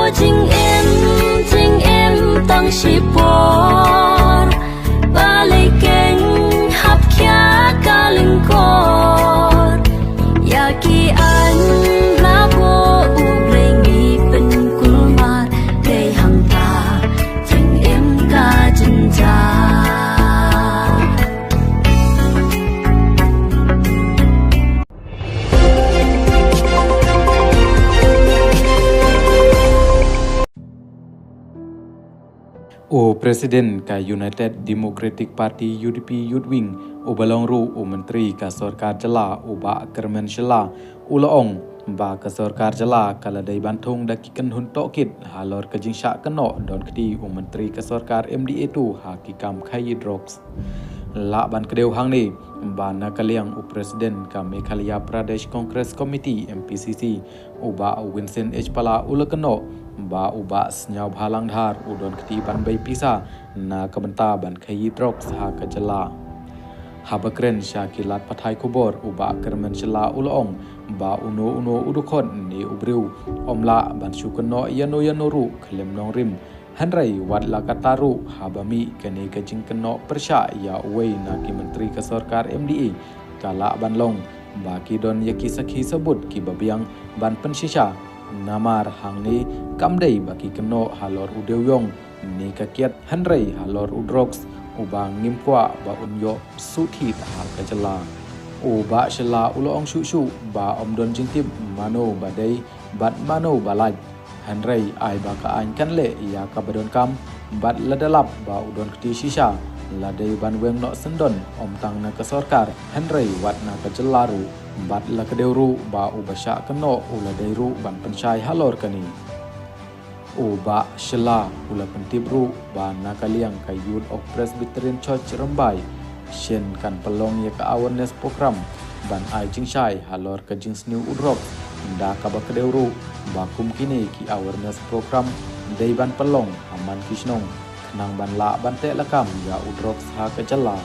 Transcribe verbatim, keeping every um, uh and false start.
Jingim, jingim tang shipor, ba lei keng hap khia ka lyngkor. Ïa ki aiñ la buh U Blei ngi pynkulmar, dei hangta jingim ka jynjar. U President ka United Democratic Party, U D P, Youth Wing, uba long ruh u Myntri ka Sorkar Jylla, u Bah Kyrmen Shylla, u la ong ba ka Sorkar Jylla ka la dei ban thung da ki kynhun tohkit halor ka jingshah kynnoh don kti u Myntri ka Sorkar M D A two ha ki kam khaïi drugs. Lah ban kdew hangne ba na ka liang u President ka Meghalaya Pradesh Congress Committee, M P C C, u Bah Vincent H Pala, u la kynnoh ba u Bah Sniawbhalang Dhar u don kti ban bei pisa na ka bynta ban khaïi drugs ha ka jylla. Haba kren sha ki lad pathai khubor, u Bah Kyrmen Shylla u la ong ba uno uno u dkhot ne u briew ym lah ban shu kynnoh ïano ïano ruh khlem nongrim. Hynrei wat la katta ruh, haba mih kane ka jingkynnoh pyrshah ïa uwei na ki Myntri ka Sorkar M D A, ka lah ban long ba ki don ïa ki sakhi sabut kiba biang ban pynshisha. Namar hangne kam dei ba ki kynnoh halor u dewïong ne ka kiad, hynrei halor u drugs uba ngim kwah ba un ïoh suh thied ha ka jylla. U Bah Shylla u la ong shuh shuh ba ym don jingtip mano ba dei bad mano ba lait. Hynrei ai ba ka aiñ kan leh ïa kaba donkam, bad lada lap ba u don kti shisha, la dei ban weng noh syndon, ym tang na ka sorkar hynrei wat na ka jylla ruh. Bad la kdew ruh ba uba shah kynnoh u la dei ruh ban pynshai halor kane. U Bah Shylla u la pyntip ruh ba na ka liang ka Youth of Presbyterian Church Rymbai shen kan pynlong ïa ka awareness program ban ai jingshai halor ka jingsniew u drugs. Da kaba kdew ruh ba kum kine ki awareness program dei ban pynlong ha man ki shnong, khnang ban lah ban teh lakam ïa u drugs ha ka jylla.